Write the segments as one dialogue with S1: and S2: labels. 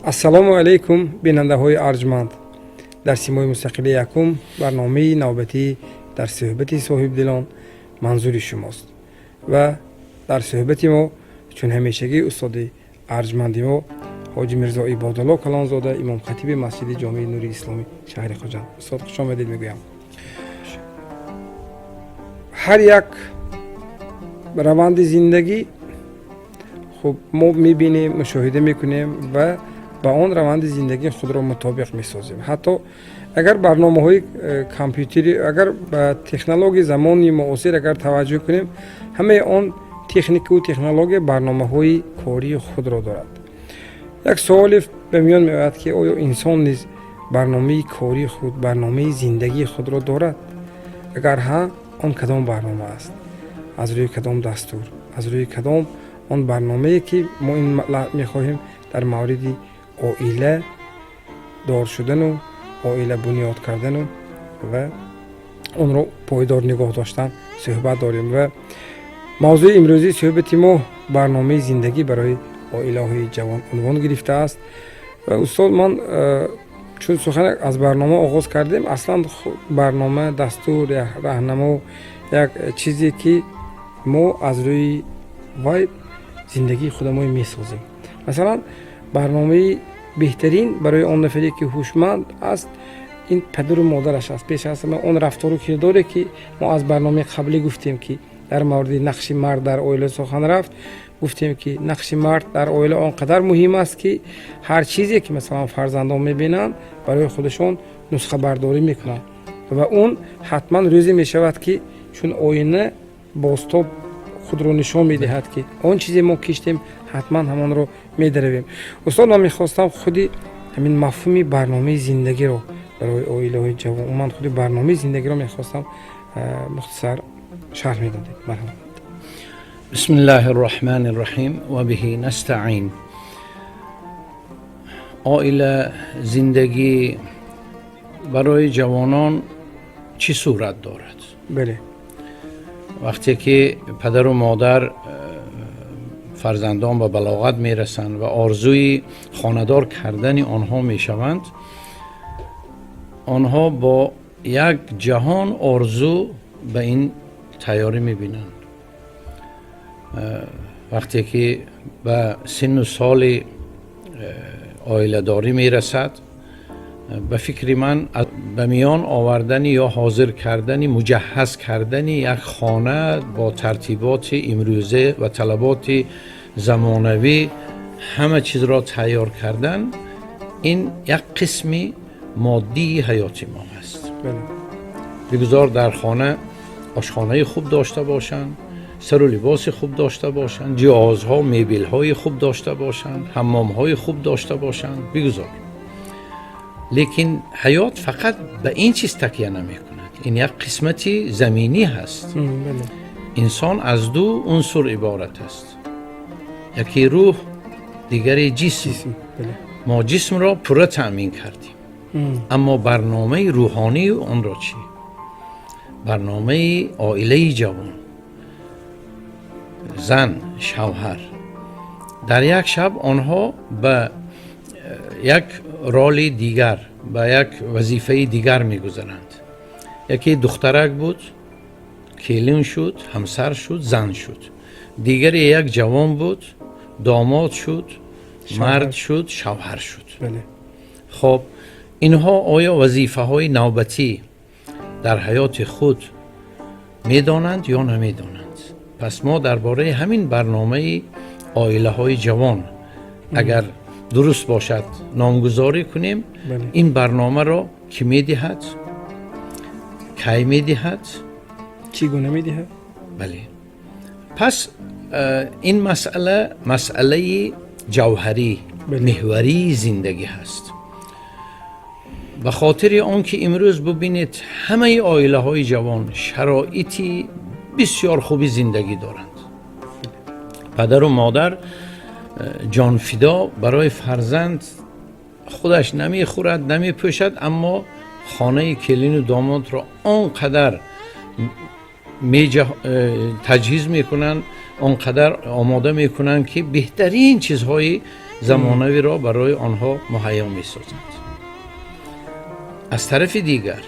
S1: Ассалому алайкум, бинандаҳои арҷманд! Дар Симои Мустақили якум барномаи навбатӣ «Дар суҳбати соҳибдилон» манзури шумост ва дар суҳбати мо, чун ҳамешагӣ, устоди арҷманди мо ҳоҷи Мирзо Ибодулло Калонзода, имомхатиби масҷиди ҷомеи Нури Исломӣ шаҳри Хуҷанд. Устод, хушомадед мегӯям. Ҳар як раванди зиндагӣ, хуб, мо мебинем, мушоҳида мекунем ва ба он раванди зиндагӣ худро мутобиқ месозем. Ҳатто агар барномаҳои компютери, агар ба технологияи замони муосир агар таваҷҷӯҳ кунем, ҳамаи он техникаву технология барномаҳои кории худро дорад. Як суоле ба миён меояд, ки оё инсон низ барномаи кории худ, барномаи зиндагии худро дорад? Агар ҳа, он кадом барнома аст, аз рӯи кадом дастур, аз рӯи кадом он барномае, ки мо ин мехоҳем дар мавриди оила дор шудану оила бунёд кардану ва онро пойдор нигоҳ доштан суҳбат дорем. Ва мавзӯи имрӯзии суҳбати мо «Барномаи зиндагӣ барои оилаҳои ҷавон» унвон гирифтааст. Устод, ман чун сухан аз барнома оғоз кардем, аслан барнома, дастур, раҳнамо, як чизе, ки мо аз рӯи вай зиндагии худамон месозем. Масалан, барномаи беҳтарин барои он нафаре, ки ҳушманд аст, ин падару модараш аст. Пеш аз ҳама он рафтору кирдоре, ки мо аз барномаи қаблӣ гуфтем, ки дар мавриди нақши мард дар оила сухан рафт, гуфтем, ки нақши мард дар оила он қадар муҳим аст, ки ҳар чизе, ки масалан фарзандон мебинанд, барои худашон нусхабардорӣ мекунанд ва он ҳатман рӯзе мешавад, ки чун оина бозтоб худро нишон медиҳад, ки он чизе мо киштем, ҳатман ҳамонро медаравем. Устод, ман мехостам худи ҳамин мафҳуми барномаи зиндагиро барои оилаҳои ҷавон, умуман худи барномаи зиндагиро мехостам, мухтасар шарҳ медодед. Марҳамат.
S2: بسم الله الرحمن الرحيم وبه نستعين. Оила, зиндагӣ барои ҷавонон чӣ сурат дорад?
S1: Бале.
S2: Вақте ки падару модар фарзандон ба балоғат мерасанд ва орзуи хонадор кардани онҳо мешаванд, онҳо бо як ҷаҳон орзу ба ин тайёрӣ мебинанд. Вақте ки ба синну соли оиладорӣ мерасад, ба фикри ман, ба миён овардани ё ҳозир кардани, муҷаҳҳаз кардани як хона бо тартиботи имрӯзе ва талаботи замонавӣ, ҳама чизро тайёр кардан, ин як қисми моддии ҳаёти мо аст. Бигузор дар хона ошхонаи хуб дошта бошанд, сару либоси хуб дошта бошанд, ҷиҳозҳо, мебелҳои хуб дошта бошанд, ҳаммомҳои хуб дошта бошанд, бигузор. Лекин ҳаёт фақат ба ин чиз такя намекунад. Ин як қисмати заминӣ ҳаст. Инсон аз ду унсур иборат аст: яке рӯҳ, дигаре ҷисм. Мо ҷисмро пурра таъмин кардем, аммо барномаи рӯҳонии онро чӣ? Барномаи оилаи ҷавон, зан, шавҳар, дар як шаб онҳо ба як роли дигар, ба як вазифаи дигар мегузаранд. Яке духтарак буд, келин шуд, ҳамсар шуд, зан шуд. Дигаре як ҷавон буд, домод шуд, мард шуд, шавҳар шуд. Хоб, инҳо оё вазифаҳои навбатӣ дар ҳаёти худ медонанд ё намедонанд? Пас мо дар бораи ҳамин барномаи оилаҳои ҷавон, агар дуруст бошад, номгузорӣ кунем. Ин барномаро кӣ медиҳад, кай медиҳад?
S1: Чӣ гуна медиҳад?
S2: Бале. Пас ин масъала масъалаи ҷавҳарӣ, меҳварии зиндагӣ ҳаст, ба хотири он ки имрӯз бубинед, ҳамаи оилаҳои ҷавон шароити бисёр хуби зиндагӣ доранд. Падару модар ҷонфидо барои фарзанд, худаш намехӯрад, намепӯшад, аммо хонаи келину домодро он қадар таҷҳиз мекунанд, он қадар омода мекунанд, ки беҳтарин чизҳои замонавиро барои онҳо муҳайё месозанд. Аз тарафи дигар,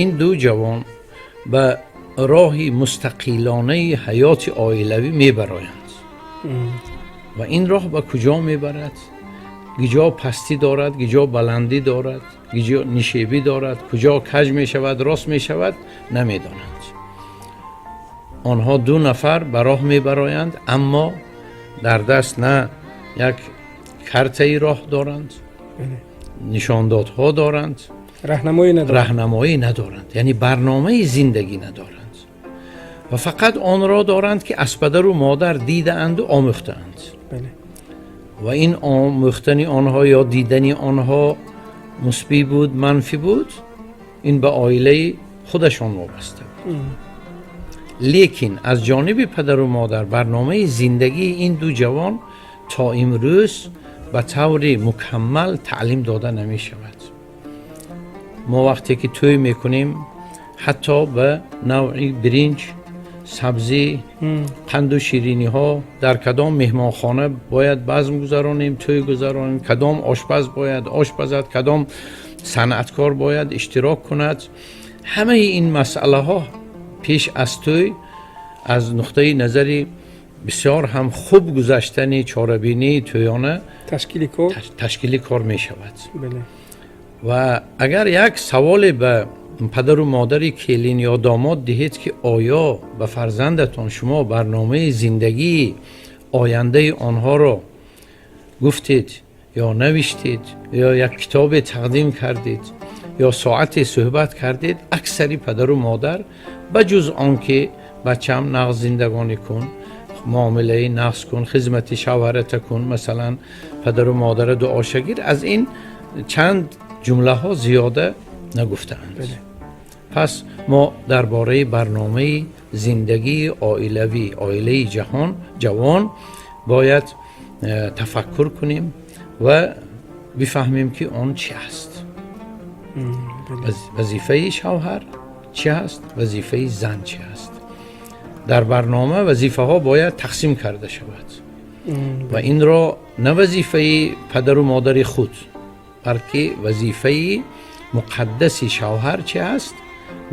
S2: ин ду ҷавон ба роҳи мустақилонаи ҳаёти оилавӣ мебароянд ва ин роҳ ба куҷо мебарад, куҷо пастӣ дорад, куҷо баландӣ дорад, куҷо нишебӣ дорад, куҷо каҷ мешавад, рост мешавад, намедонанд. Онҳо ду нафар ба роҳ мебароянд, аммо дар даст на як картаи роҳ доранд, нишондодҳо доранд,
S1: раҳнамоӣ надоранд.
S2: Раҳнамоӣ надоранд, яъне барномаи зиндагӣ надоранд ва фақат онро доранд, ки аз падару модар дидаанду омӯхтаанд. Ва ин омӯхтани онҳо ё дидани онҳо мусбӣ буд, манфӣ буд, ин ба оилаи худашон вобаста буд. Лекин аз ҷониби падару модар барномаи зиндагии ин ду ҷавон то имрӯз ба таври мукаммал таълим дода намешавад. Мо вақте ки тӯй мекунем, ҳатто ба навъи биринҷ, сабзӣ, қанду шириниҳо, дар кадом меҳмонхона бояд базм гузаронем, тӯй гузаронем, кадом ошпаз бояд ош пазад, кадом санъаткор бояд иштирок кунад, ҳамаи ин масъалаҳо пеш аз тӯй аз нуқтаи назари бисёр ҳам хуб гузаштани чорабинии тӯёна
S1: ташкили кор.
S2: Ташкили кор мешавад. Ва агар як саволе ба падару модари келин ё домод диҳед, ки оё ба фарзандатон шумо барномаи зиндагии ояндаи онҳоро гуфтед ё навиштед, ё як китобе тақдим кардед, ё соате суҳбат кардед, аксари падару модар ба ҷуз он ки бачам, нағз зиндагонӣ кун, муомилаи нағз кун, хизмати шавҳарата кун, масалан, падару модара дуоша гир, аз ин чанд ҷумлаҳо зиёда нагуфтаанд. Пас мо дар бораи барномаи зиндагии оилавӣ, оилаи ҷаҳон ҷавон бояд тафаккур кунем ва бифаҳмем, ки он чӣ аст, вазифаи шавҳар чӣ ҳаст, вазифаи зан чӣ ҳаст. Дар барнома вазифаҳо бояд тақсим карда шавад ва инро на вазифаи падару модари худ, балки вазифаи муқаддаси шавҳар чӣ ҳаст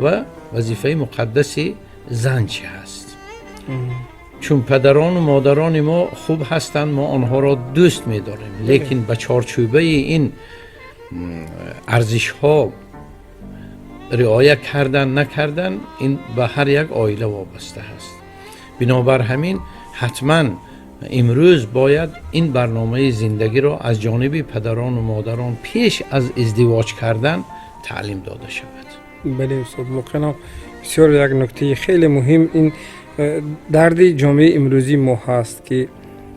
S2: ва вазифаи муқаддаси зан чӣ ҳаст. Чун падарону модарони мо хуб ҳастанд, мо онҳоро дӯст медорем, лекин ба чорчӯбаи ин арзишҳо риоя кардан, накардан, ин ба ҳар як оила вобаста ҳаст. Бинобар ҳамин, ҳатман имрӯз бояд ин барномаи зиндагиро аз ҷониби падарону модарон пеш аз издивоҷ кардан таълим дода шавад.
S1: Бале, устод, воқеан бисёр як нуктаи хеле муҳим. Ин дарди ҷомеаи имрӯзии мо ҳаст, ки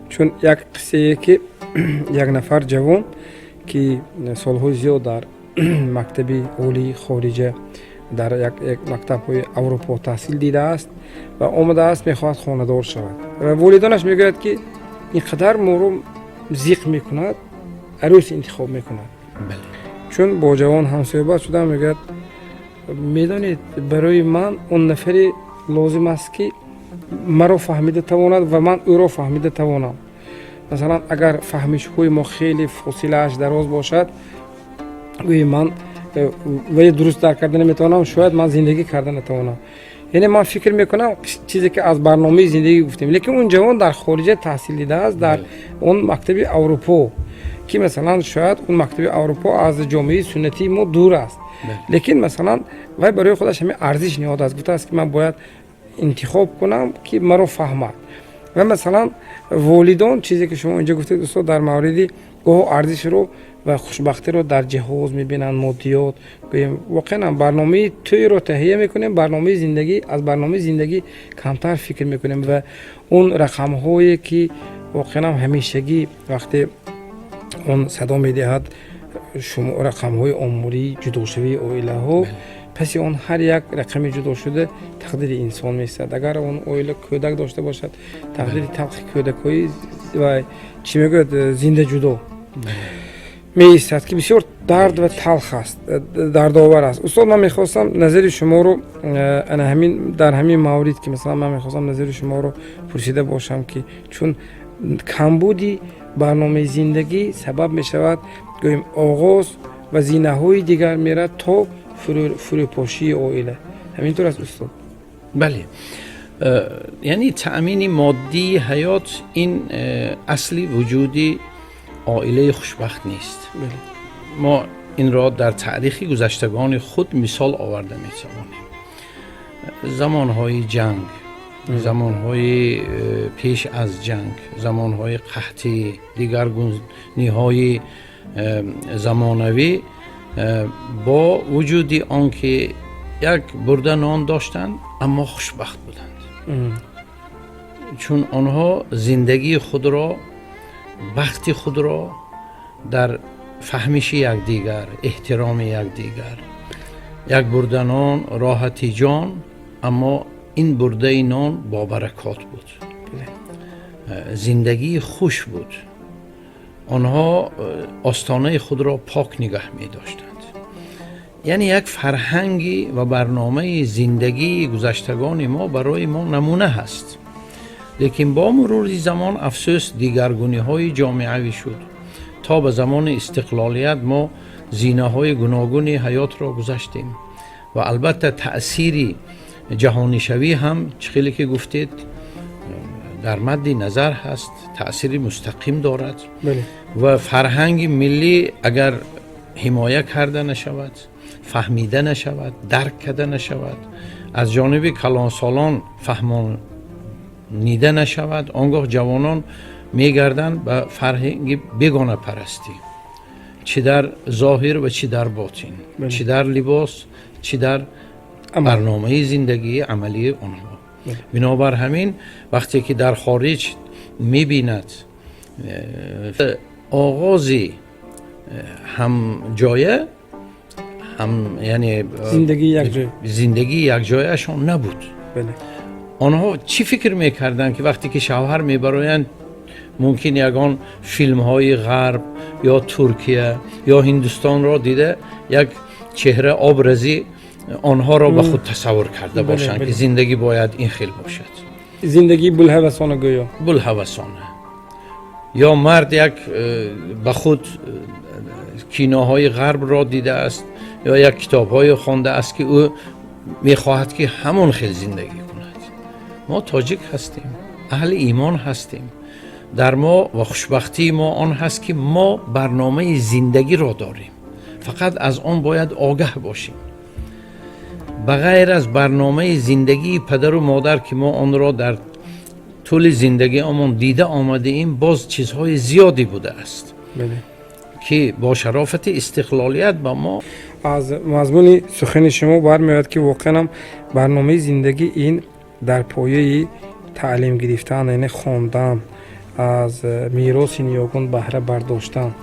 S1: чун як қиссае, ки як нафар ҷавон, ки солҳои зиёд дар мактаби олии хориҷа, дар як мактабҳои Аврупо таҳсил дидааст ва омадааст, мехоҳад хонадор шавад ва волидонаш мегӯяд, ки ин қадар моро зиқ мекунад, арӯс интихоб мекунад. Чун бо ҷавон ҳамсӯҳбат шудам, мегӯяд: «Медонед, барои ман он нафаре лозим аст, ки маро фаҳмида тавонад ва ман ӯро фаҳмида тавонам. Масалан, агар фаҳмишҳои мо хеле фосилааш дароз бошад, гӯи ман вале дуруст дарк карда наметавонам, шояд ман зиндагӣ карда натавонам». Яъне ман фикр мекунам, чизе ки аз барномаи зиндагӣ гуфтем, лекин он ҷавон дар хориҷа таҳсил дидааст, дар он мактаби Аврупо, ки масалан, шояд он мактаби Аврупо аз ҷомеаи суннатии мо дур аст, лекин масалан, вай барои худаш ҳамин арзиш ниҳодааст, гуфтааст, ки ман бояд интихоб кунам, ки маро фаҳмад. Ва масалан, волидон, чизе ки шумо инҷо гуфтед, устод, дар мавриди гоҳо арзишро ва хушбахтиро дар ҷиҳоз мебинанд, моддиёт, гӯем, воқеан барномаи тӯйро таҳия мекунем, барномаи зиндагӣ, аз барномаи зиндагӣ камтар фикр мекунем. Ва он рақамҳое ки воқеан ҳамешагӣ вақте он садо медиҳад, рақамҳои омории ҷудошавии оилаҳо, паси он ҳар як рақами ҷудошуда тақдири инсон меистад. Агар он оила кӯдак дошта бошад, тақдири талхи кӯдакҳои ва чӣ мегӯяд, зинда ҷудо меистад, ки бисёр дард ва талх аст, дардовар аст. Устод, ман мехостам назари шуморо ана ҳамин, дар ҳамин маврид, ки масалан, ман мехостам назари шуморо пурсида бошам, ки чун Камбуди барномаи зиндагӣ сабаб мешавад, гӯем, оғоз ва зинаҳои дигар мерад то фурӯпошии оила. Ҳамин тур аст, устод?
S2: Бале, яъне таъмини моддии ҳаёт ин асли вуҷуди оилаи хушбахт нест. Мо инро дар таърихи гузаштагони худ мисол оварда метавонем: замонҳои ҷанг, замонҳои пеш аз ҷанг, замонҳои қаҳтӣ, дигаргуниҳои замонавӣ, бо вуҷуди он ки як бурда нон доштанд, аммо хушбахт буданд, чун онҳо зиндагии худро, бахти худро дар фаҳмиши якдигар, эҳтироми якдигар, як бурда нон роҳати ҷон, аммо ин бурдаи нон бобаракот буд, зиндагии хуш буд. Онҳо остонаи худро пок нигаҳ медоштанд. Яъне як фарҳанги ва барномаи зиндагии гузаштагони мо барои мо намуна ҳаст. Лекин бо мурури замон, афсӯс, дигаргуниҳои ҷомеавӣ шуд. То ба замони истиқлолият мо зинаҳои гуногуни ҳаётро гузаштем ва албатта таъсири ҷаҳонишавӣ ҳам, чӣ хеле ки гуфтед, дар мадди назар ҳаст, таъсири мустақим дорад ва фарҳанги миллӣ агар ҳимоя карда нашавад, фаҳмида нашавад, дарк карда нашавад, аз ҷониби калонсолон фаҳмонида нашавад, он гоҳ ҷавонон мегарданд ба фарҳанги бегонапарастӣ, чӣ дар зоҳир ва чӣ дар ботин, чӣ дар либос, чӣ дар барномаи зиндагии амалии онҳо. Бинобар ҳамин, вақте ки дар хориҷ мебинад оғози ҳамҷоя ҳам, яъне зиндагии якҷояшон набуд, онҳо чӣ фикр мекарданд, ки вақте ки шавҳар мебароянд, мумкин ягон филмҳои ғарб ё Туркия ё Ҳиндустонро дида, як чеҳра, образи онҳоро ба худ тасаввур карда бошанд, ки зиндагӣ бояд ин хел бошад.
S1: Зиндагии булҳавасона гӯё.
S2: Булҳавасона. Ё мард як ба худ киноҳои ғарбро дидааст ё як китобҳое хондааст, ки ӯ мехоҳад, ки ҳамон хел зиндагӣ кунад. Мо тоҷик ҳастем, аҳли имон ҳастем. Дар мо ва хушбахтии мо он ҳаст, ки мо барномаи зиндагиро дорем, фақат аз он бояд огаҳ бошем. Ба ғайр аз барномаи зиндагии падару модар, ки мо онро дар тӯли зиндагиамон дида омадаем, боз чизҳои зиёде будааст, ки бо шарофати истиқлолият ба мо
S1: Аз мазмуни сухани шумо бармеояд, ки воқеан барномаи зиндагӣ ин дар пояи таълим гирифтан, яъне хондан, аз мероси ниёгон баҳра бардоштан.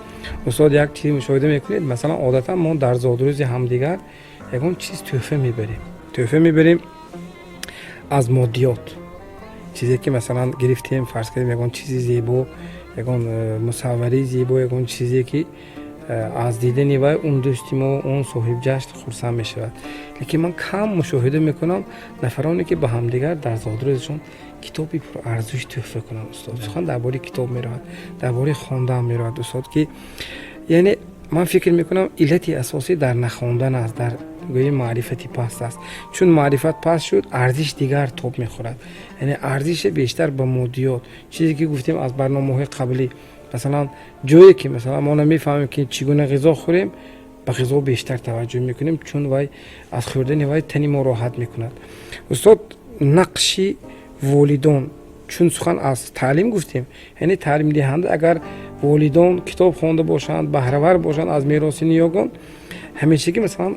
S1: Устод, як чиз мушоҳида мекунед: масалан, одатан мо дар зодрӯзи ҳамдигар ягон чиз тӯҳфа мебарем, тӯҳфа мебарем аз моддиёт, чизе ки масалан гирифтем, фарз кардем, ягон чизи зебо, ягон мусавварии зебо, ягон чизе ки аз дидани вай он дӯсти мо, он соҳибҷашн хурсанд мешавад. Лекин ман кам мушоҳида мекунам нафароне, ки ба ҳамдигар дар зодрӯзашон китоби пурарзиш тӯҳфа кунанд. Устод, сухан дар бораи китоб меравад, дар бораи хондан меравад, устод, ки яъне ман фикр мекунам, иллати асосӣ дар нахондан аст, дар гӯи маърифати паст аст. Чун маърифат паст шуд, арзиш дигар тоб мехӯрад, яъне арзиши бештар ба моддиёт, чизе ки гуфтем аз барномаҳои қаблӣ. Масалан, ҷое ки масалан мо намефаҳмем, ки чӣ гуна ғизо хӯрем, ба ғизо бештар таваҷҷӯҳ мекунем, чун вай аз хӯрдани вай тани мо роҳат мекунад. Устод, нақши волидон, чун сухан аз таълим гуфтем, яъне таълимдиҳанда агар волидон китоб хонда бошанд, баҳравар бошанд аз мероси ниёгон, ҳамешагӣ масалан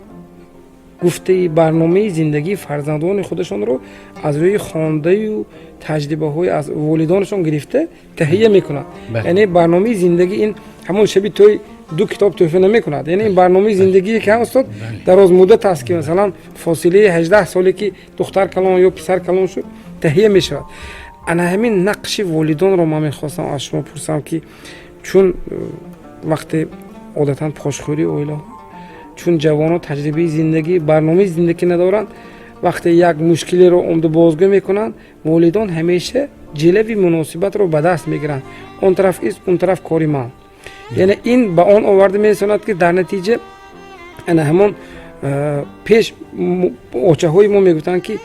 S1: гуфтаи барномаи зиндагии фарзандони худашонро аз рӯи хондаю таҷрибаҳои аз волидонашон гирифта таҳия мекунанд. Яъне барномаи зиндагӣ ин ҳамон шаби тӯй ду китоб тӯҳфа намекунад. Яъне ин барномаи зиндагие ки ҳам, устод, дарозмуддат аст, ки масалан фосилаи 18 соле ки духтар калон ё писар калон шуд, таҳия мешавад. Ана ҳамин нақши волидонро ман мехостам аз шумо пурсам, ки чун вақте одатан пошхӯрии оилаҳо, чун ҷавонон таҷрибаи зиндагӣ, барномаи зиндагӣ надоранд. Вақте як мушкилеро омда бозгӯ мекунанд, волидон ҳамеша ҷилави муносибатро ба даст мегиранд: он тараф ист, он тараф кори ман. Яъне ин ба он оварда мерасонад, ки дар натиҷа ана ҳамон пеш очаҳои мо мегуфтанд, ки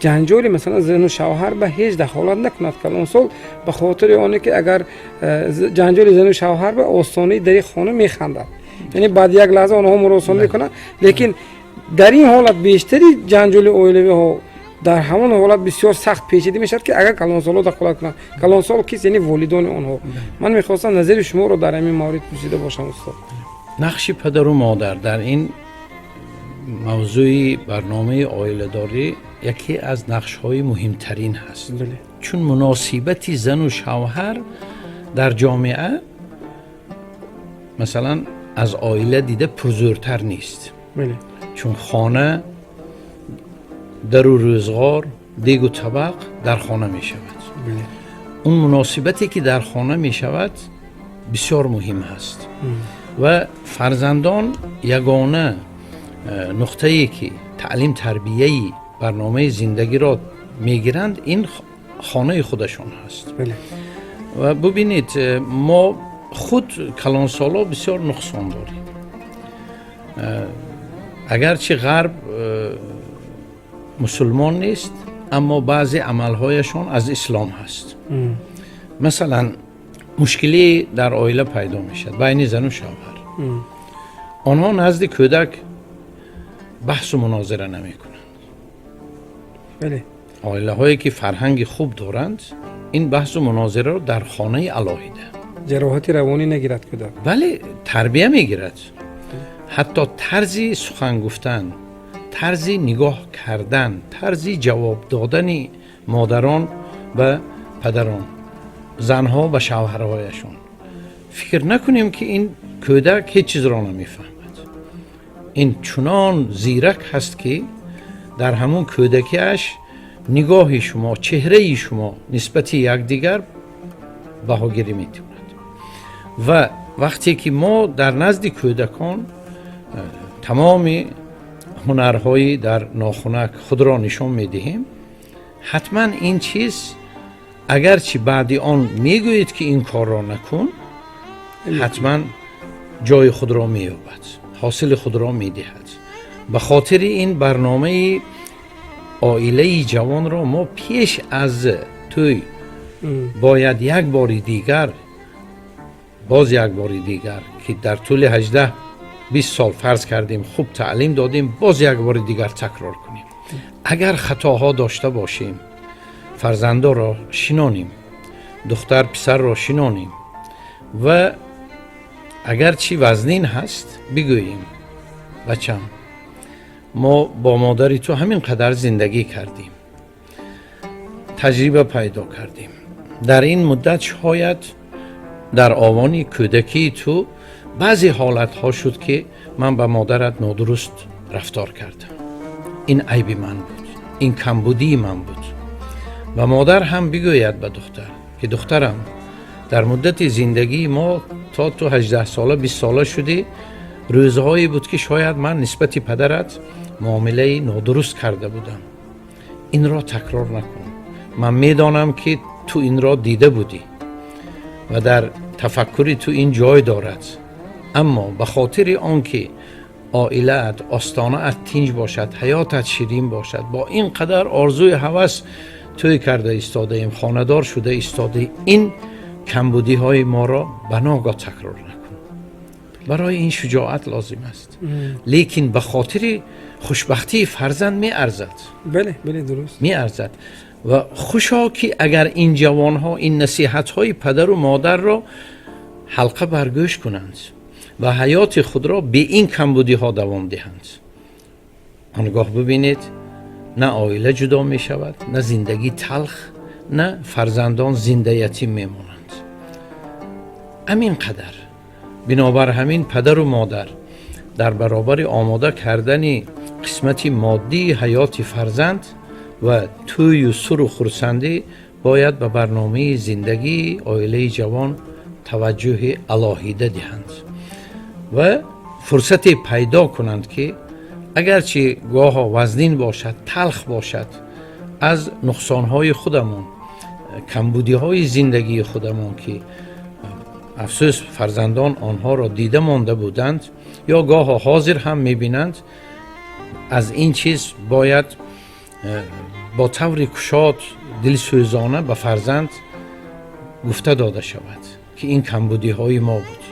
S1: ҷанҷоли, масалан, зану шавҳар ба ҳеҷ дахолат накунад калонсол, ба хотири оне ки агар ҷанҷоли зану шавҳар ба остонаи дари хона механдад, яъне баъд як лаҳза онҳо муросон мекунанд. Лекин дар ин ҳолат бештари ҷанҷоли оилавиҳо дар ҳамон ҳолат бисёр сахт печида мешавад, ки агар калонсолҳо дахолат кунанд. Калонсол кист? Яъне волидони онҳо. Ман мехостам назари шуморо дар ҳамин маврид пурсида бошам, устод.
S2: Нақши падару модар дар ин мавзӯи барномаи оиладорӣ яке аз нақшҳои муҳимтарин ҳаст, чун муносибати зану шавҳар дар ҷомеа, масалан, аз оила дида пурзӯртар нест, чун хона, дару рӯзғор, дегу табақ дар хона мешавад. Он муносибате ки дар хона мешавад, бисёр муҳим ҳаст ва фарзандон ягона нуқтае ки таълим, тарбияи барномаи зиндагиро мегиранд, ин хонаи худашон ҳаст. Ва бубинед, мо худ калонсоло бисёр нуқсон дорем. Агарчи ғарб мусулмон нест, аммо баъзе амалҳояшон аз ислом ҳаст. Масалан, мушкиле дар оила пайдо мешавад байни зану шавҳар, онҳо назди кӯдак баҳсу мунозира намекунанд. Оилаҳое ки фарҳанги хуб доранд, ин баҳсу мунозираро дар хонаи алоҳида.
S1: Ҷароҳати равонӣ нагирад кӯдак.
S2: Бале, тарбия мегирад. Ҳатто тарзи сухан гуфтан, тарзи нигоҳ кардан, тарзи ҷавоб додани модарон ба падарон, занҳо ба шавҳарҳояшон. Фикр накунем, ки ин кӯдак ҳеҷ чизро намефаҳмад. Ин чунон зирак ҳаст, ки дар ҳамун кӯдакиаш нигоҳи шумо, чеҳраи шумо нисбати якдигар баҳогирӣ метавонад. Ва вақте ки мо дар назди кӯдакон тамоми ҳунарҳои дар нохунак худро нишон медиҳем, ҳатман ин чиз, агарчи баъди он мегӯед, ки ин корро накун, ҳатман ҷои худро меёбад, ҳосили худро медиҳад. Ба хотири ин барномаи оилаи ҷавонро мо пеш аз тӯй бояд як бори дигар, боз як бори дигар, ки дар тӯли 18-20 сол, фарз кардем, хуб таълим додем, боз як бори дигар такрор кунем. Агар хатоҳо дошта бошем, фарзандоро шинонем, духтар писарро шинонем ва агарчи вазнин ҳаст, бигӯем: «Бачам, мо бо модари ту ҳамин қадар зиндагӣ кардем, таҷриба пайдо кардем. Дар ин муддат шояд дар овони кӯдакии ту баъзе ҳолатҳо шуд, ки ман ба модарат нодуруст рафтор кардам. Ин айби ман буд, ин камбудии ман буд». Ва модар ҳам бигӯяд ба духтар, ки духтарам, дар муддати зиндагии мо то ту 18 сола, 20 сола шудӣ, рӯзҳое буд, ки шояд ман нисбати падарат муомилаи нодуруст карда будам. Инро такрор накун. Ман медонам, ки ту инро дида будӣ ва дар тафаккури ту ин ҷой дорад, аммо ба хотири он ки оилаат, остонаат тинҷ бошад, ҳаётат ширин бошад, бо ин қадар орзуи ҳавас тӯй карда истодаем, хонадор шуда истодаем, ин камбудиҳои моро ба ногоҳ такрор накун. Барои ин шуҷоат лозим аст, лекин ба хотири хушбахтии фарзанд меарзад.
S1: Бале, бале, дуруст.
S2: Меарзад. Ва хушо ки агар ин ҷавонҳо ин насиҳатҳои падару модарро ҳалқа бар гӯш кунанд ва ҳаёти худро бе ин камбудиҳо давом диҳанд, он гоҳ бибинед, на оила ҷудо мешавад, на зиндагӣ талх, на фарзандон зинда ятим мемонанд. Ҳамин қадар. Бинобар ҳамин падару модар дар баробари омода кардани қисмати моддии ҳаёти фарзанд ва тӯю суру хурсандӣ бояд ба барномаи зиндагии оилаи ҷавон таваҷҷӯҳи алоҳида диҳанд ва фурсате пайдо кунанд, ки Агарчи гоҳо вазнин бошад, талх бошад, аз нуқсонҳои худамон, камбудиҳои зиндагии худамон, ки афсӯс, фарзандон онҳоро дида монда буданд ё гоҳо ҳозир ҳам мебинанд, аз ин чиз бояд бо таври кушод, дилсӯзона ба фарзанд гуфта дода шавад, ки ин камбудиҳои мо буд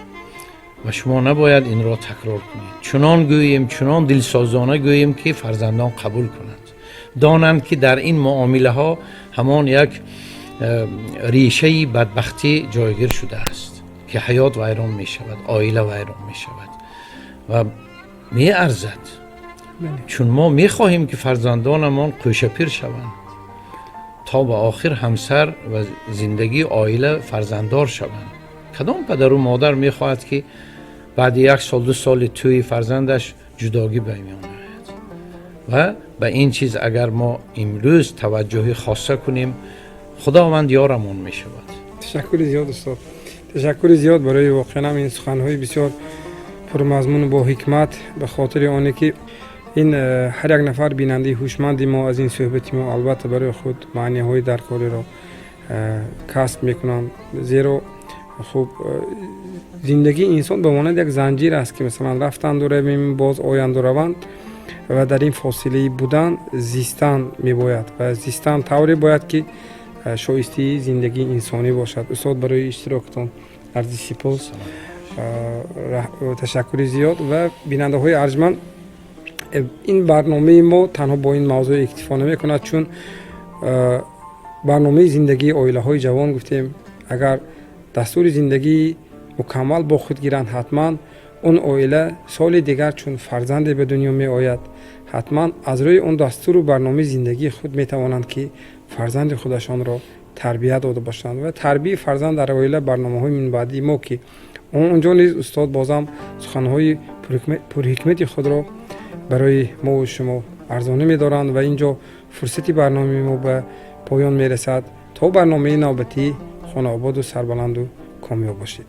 S2: ва шумо набояд инро такрор кунед. Чунон гӯем, чунон дилсозона гӯем, ки фарзандон қабул кунанд, донанд, ки дар ин муомилаҳо ҳамон як решаи бадбахтӣ ҷойгир шудааст, ки ҳаёт вайрон мешавад, оила вайрон мешавад ва меарзад, чун мо мехоҳем, ки фарзандонамон қӯшапир шаванд, то ба охир ҳамсар ва зиндагии оила, фарзанддор шаванд. Кадом падару модар мехоҳад, ки баъди як сол, 2 соли тӯи фарзандаш ҷудогӣ ба миён ояд? Ва ба ин чиз агар мо имрӯз таваҷҷӯҳи хоса кунем, Худованд ёрамон мешавад.
S1: Ташаккури зиёд, устод, ташаккури зиёд барои воқеан ҳам ин суханҳои бисёр пурмазмуну бо ҳикмат, ба хотири оне ки ин ҳар як нафар бинандаи ҳушманди мо аз ин суҳбати мо албатта барои худ маъниҳои даркориро касб мекунанд. Зеро хуб, зиндагии инсон ба монанди як занҷир аст, ки масалан рафтанду равем, боз оянду раванд ва дар ин фосилаи будан зистан мебояд ва зистан тавре бояд, ки шоистаи зиндагии инсонӣ бошад. Устод, барои иштирокатон арзи сипос, ташаккури зиёд. Ва бинандаҳои арҷманд, ин барномаи мо танҳо бо ин мавзӯъ иктифо намекунад, чун барномаи зиндагии оилаҳои ҷавон гуфтем. Агар дастури зиндагии мукаммал бо худ гиранд, ҳатман он оила соли дигар, чун фарзанде ба дунё меояд, ҳатман аз рӯи он дастуру барномаи зиндагии худ метавонанд, ки фарзанди худашонро тарбия дода бошанд. Ва тарбияи фарзанд дар оила, барномаҳои минбаъдии мо, ки онҷо низ устод бозам суханҳои пурҳикмати худро барои мову шумо арзонӣ медоранд. Ва ин ҷо фурсати барномаи мо ба поён мерасад. То барномаи навбатӣ хонаободу сарбаланду комёб бошед.